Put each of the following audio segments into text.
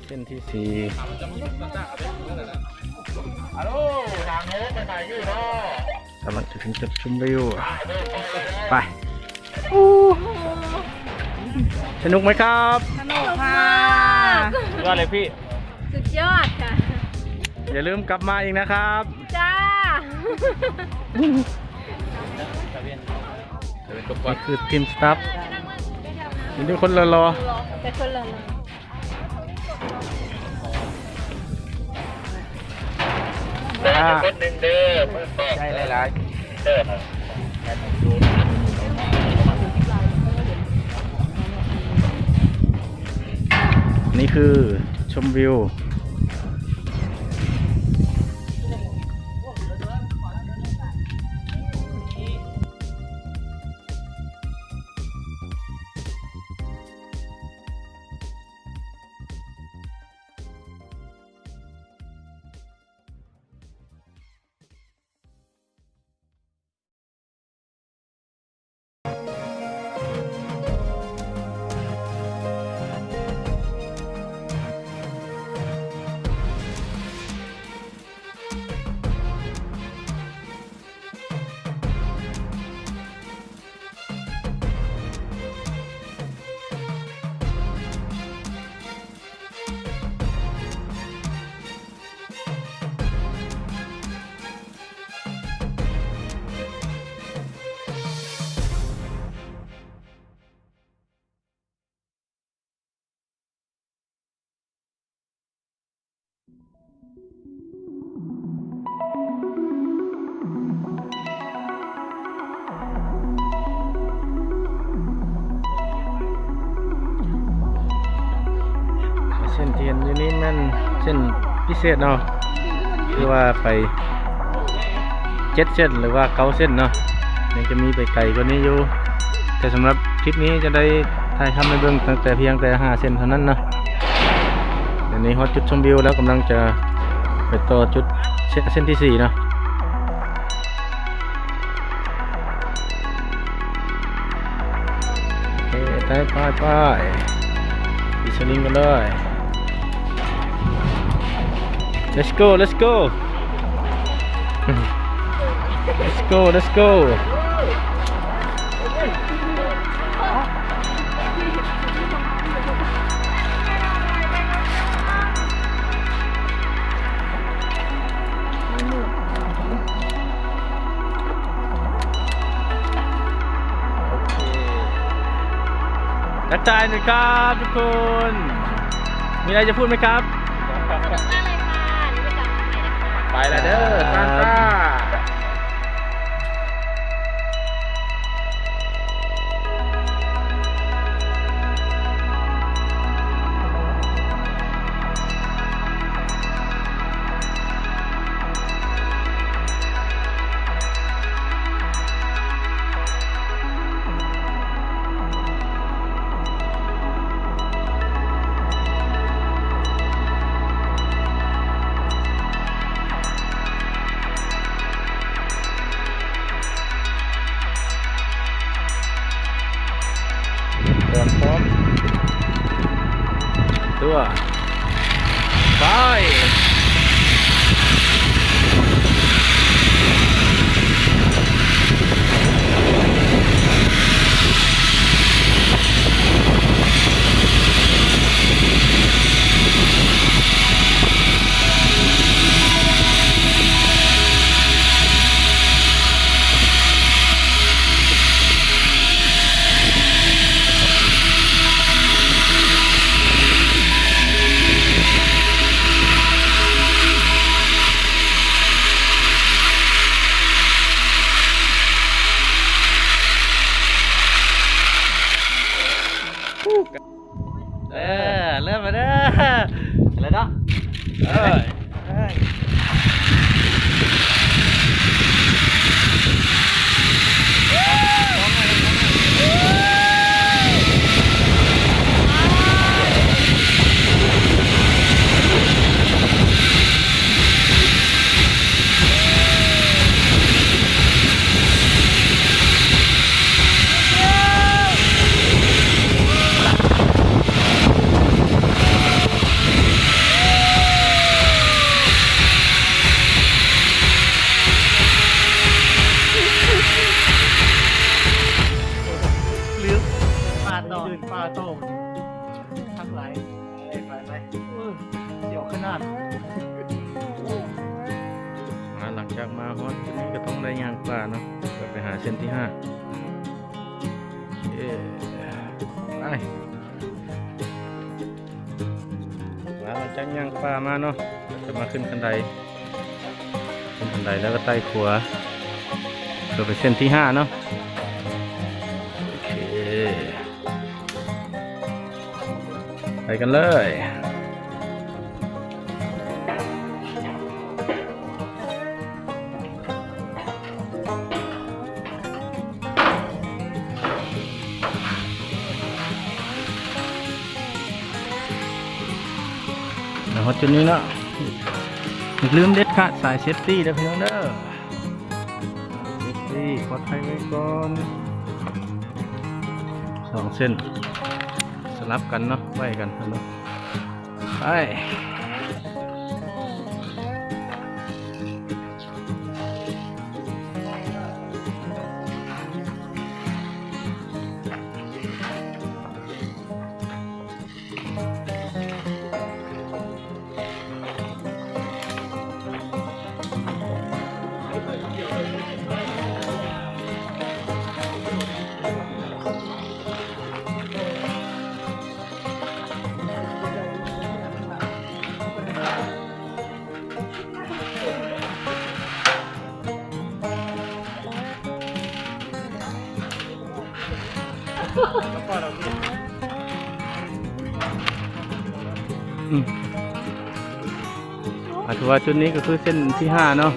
ເສັ້ນທີສີ່ ກຳລັງຈະເຖິງຈຸດຊົມວິວ ໄປ. ສະໜຸກໄໝຄັບ? ສະໜຸກຄ່ະ. ສຸດຍອດເລີຍພີ່. ສຸດຍອດຄ່ະ. ຢ່າລືມກັບມາອີກນະຄັບ. ຈ້າ. ນີ້ຄືທີມສະຕາຟ ມີແຕ່ຄົນຫຼໍ່ໆ ແຕ່ຄົນຫຼໍ່ໆ. ອ່າ ໃຈຫຼາຍໆ ເດີ. ນີ້ຄືຈຸດຊົມວິວ. ເສັ້ນທີ່ເຫັນຢູ່ນີ້ແມ່ນເສັ້ນພິເສດເນາະ ຄືວ່າໄປເຈັດເສັ້ນ ຫຼືວ່າເກົ້າເສັ້ນເນາະ ຍັງຈະມີໄປໄກກວ່ານີ້ຢູ່ ແຕ່ສຳລັບຄລິບນີ້ຈະໄດ້ຖ່າຍທຳໃຫ້ເບິ່ງຕັ້ງແຕ່ພຽງແຕ່ຫ້າເສັ້ນເທົ່ານັ້ນເນາະ. ດຽວນີ້ຮອດຈຸດຊົມວິວແລ້ວ ກຳລັງຈະໄປຕໍ່ຈຸດເສັ້ນ ເສັ້ນທີສີ່ເນາະ. ໂອເຄ ໄປ ໄປ ໄປ ຂີ່ສະລິງກັນເລີຍ. Let's go, let's go. Let's go, let's go. ໂອເຄ ທັກທາຍໜ້ອຍຄັບທຸກຄົນ ມີອະໄລຈະພູດໄໝຄັບ? ສະໜຸກມາກເລີຍຄ່ະ ໄປແລ້ວເດີ ຊານຊາ. ເຕີມພ້ອມ ຕົວ ໄປ. ເອີ ເລີ່ມແລ້ວເດີ ແລ້ວເນາະ ເອີ. ໂ ເສັ້ນທີຫ້າ ເອີ ໄປ ວ່າເຮົາຈະຍ່າງປ່າມາເນາະ ຈະມາຂຶ້ນຄັນໄດ ຂຶ້ນຄັນໄດແລ້ວກໍໄຕ່ຂົວ ເພື່ອໄປເສັ້ນທີຫ້າເນາະ ໂອເຄ ໄປກັນເລີຍ. ມາຮອດຈຸດນີ້ເນາະ ຢ່າລືມເດັດຂາດສາຍເຊຟຕີເດີພີ່ນ້ອງເດີ ເຊຟຕີປອດໄພໄວ້ກ່ອນ ສອງເສັ້ນ ສະຫຼັບກັນເນາະ ໄຫວ້ກັນເນາະ ໄປ. ອືມ ອ່າ ຖືວ່າຈຸດນີ້ກໍຄືເສັ້ນທີຫ້າເນາະ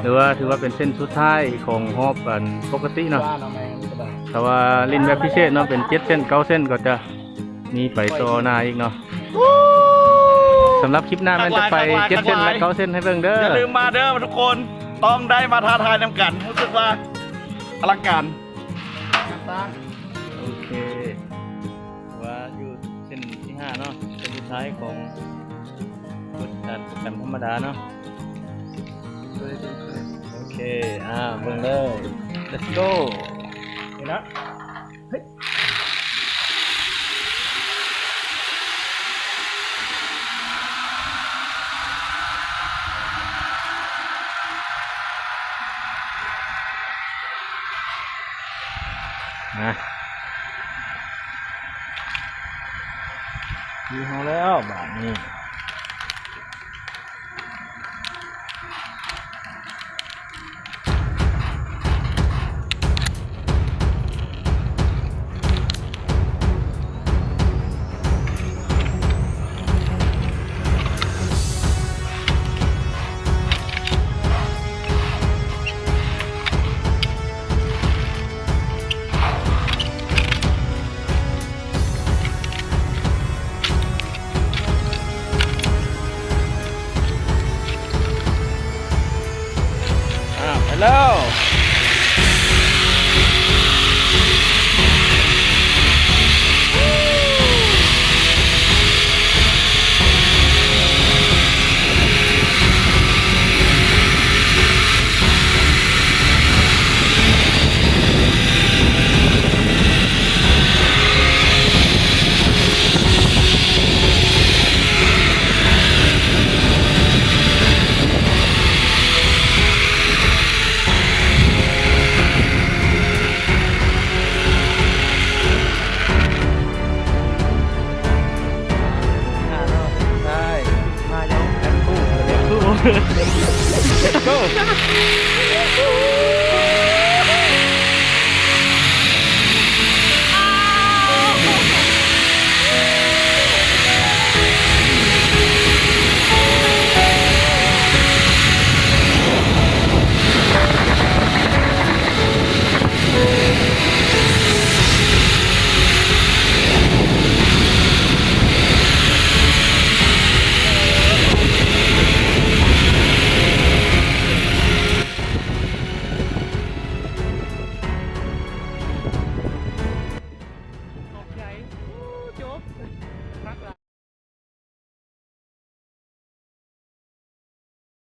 ຫຼືວ່າຖືວ່າເປັນເສັ້ນສຸດທ້າຍຂອງຮອບອັນປົກກະຕິເນາະ ຖ້າວ່າຫຼິ້ນແບບພິເສດເນາະ ເປັນເຈັດເສັ້ນ ເກົ້າເສັ້ນ ກໍຈະ ມີໄປຕໍ່ໜ້າອີກເນາະ ສຳລັບຄລິບໜ້າແມ່ນຈະໄປເຈັດເສັ້ນ ແລະ ເກົ້າເສັ້ນໃຫ້ເບິ່ງເດີ ຢ່າລືມມາເດີທຸກຄົນ ຕ້ອງໄດ້ມາທ້າທາຍນຳກັນ ຮູ້ສຶກວ່າອະລັງການ ໂອເຄ ວ່າຢູ່ເສັ້ນທີຫ້າເນາະ ເສັ້ນສຸດທ້າຍຂອງບົດການປະກັນທຳມະດາເນາະ ໂອເຄ ອ່າ ເບິ່ງເລີຍ ເລັດໂກ ນີ້ນະ. ມາ ຄືເຮົາແລ້ວບາດນີ້. ອ້າວ ໄປແລ້ວ. ມາແລ້ວ ເລດໂກ ເລດໂກ.